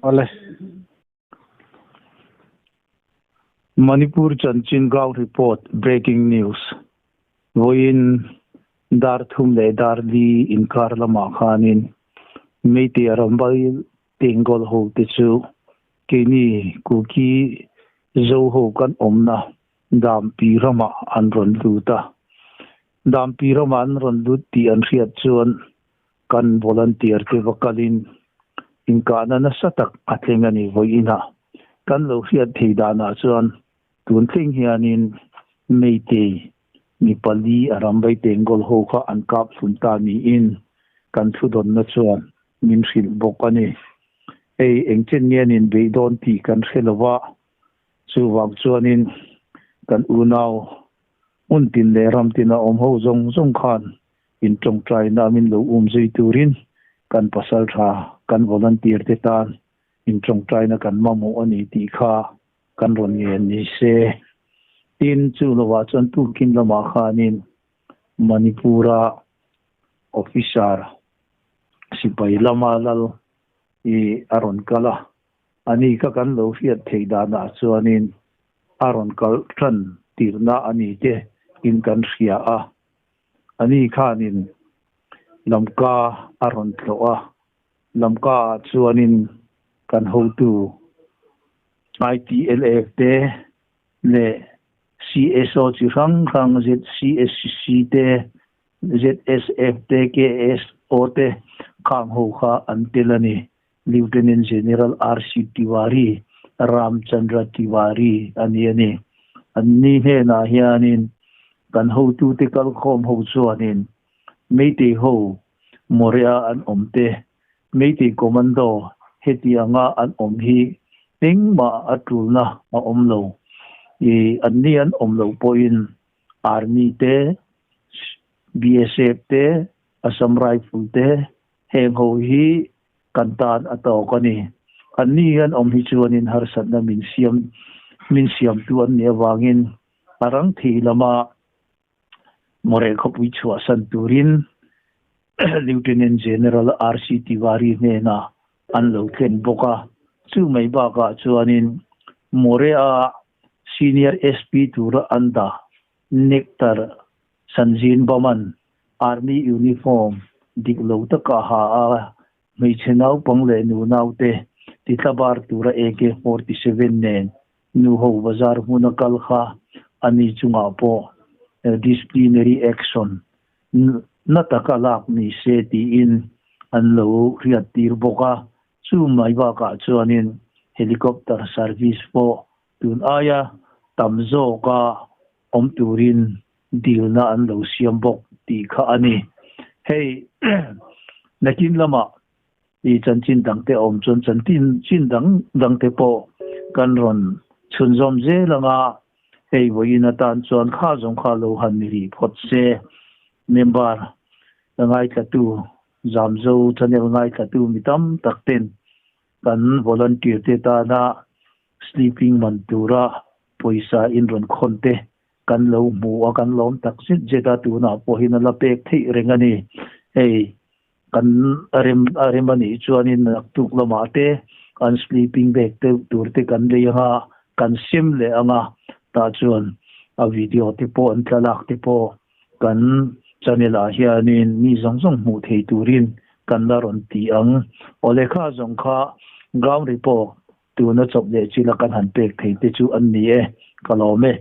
Awle. Manipur chanchin ground report breaking news. Vawiin dar thum leh dar li inkar lamah khanin Meitei Rambal Bengal ho te chu keini Kuki Zo ho kan awmna Dampi ramah an rawn lut a. Dampi ramah an rawn lut tih an hriat chuan kan volunteer te va kalin inkahna nasa tak a thleng a ni vawiinah. Kan lo hriat thei danah chuan tun thleng hianin Meitei mi pali a rambai Bengal ho kha an kap hlun ta niin kan thudawnna chuan min hrilh bawk a ni. Hei engchen nge an inbeih dawn tih kan hre lo va, chuvang chuanin kan unau hmun tin leh ram tina awm ho zawng zawng khan in tawngtaina min lo um zui turin kan pasal tha kan volunteer te tan in tawngtaina kan mamawh a ni tih kha kan rawn ngen ni se. Tin, chu lovah chuan tukin lamah khanin Manipur-a officer sipai lama lal hi a rawn kal a, ani kha kan lo hriat theih danah chuanin a rawn kal tan tirhna a ni te in kan hria a, ani khanin Lamka a rawn tlawh a, Lamka ah chuanin kan hotu ITLF te leh CSO chi hrang hrang ZCSC te ZSF te KSO te khang ho kha an tel a ni. Lieutenant General RC Tiwari, Ram Chandra Tiwari a ni a ni. An ni hnenah hianin kan hotute kalkhawm ho chuanin Meitei ho Moria an awm te, Meitei Commando heti anga an awm hi engmah a tulna a awm lo. I an ni an awm loh pawhin Army te, BSF te, Assam Rifle te heng ho hi kan tan a tawk a ni. An ni hian awm hi chuanin harsatna min siam min siamtu an nih avangin a rang thei lama Moreh khawpui chhuahsan turin Lieutenant General RC Tiwari hnenah an lo thlen bawk a. Chu mai bakah chuanin Moreh-a Senior SP tura an dah Nectar Sanjin Baman Army uniform dik lo taka ha a, hmeichhe naupang leh nu naute titlabar tura AK-47 nen nuho bazar hmuna kal kha a ni chungah pawh disciplinary action na taka lak ni se tiin an lo hriattir bawk a. Chu mai bakah chuanin helicopter service pawh tun aia tam zawka awm turin dilna an lo siam bawk tih kha a ni. Hei nakin lamah i chanchin dangte awm chuan chanchin dang dangte pawh kan rawn chhunzawm zel anga hei vawiin atan chuan kha zawng kha lo han ni rih phawt se. Member ngaithlatu Zamzo channel ngaithlatu mi tam tak ten kan volunteer te tana sleeping man tura pawisa in rawn khawn te kan lo hmu a, kan lawm tak zet zet a, tunah pawhin a la pek theih reng a ni. Hei kan rem a rem a nih chuanin naktuk lamah te an sleeping bag deuh tur te kan lei anga kan sem leh anga tah chuan a video te pawh an thlalak te pawh kan channel ah hianin mi zawng zawng hmuh thei turin kan la rawn ti ang. Awle kha zawng kha ground report tuna chawp leh chila kan han pek thei te chu an ni e, ka lawm e.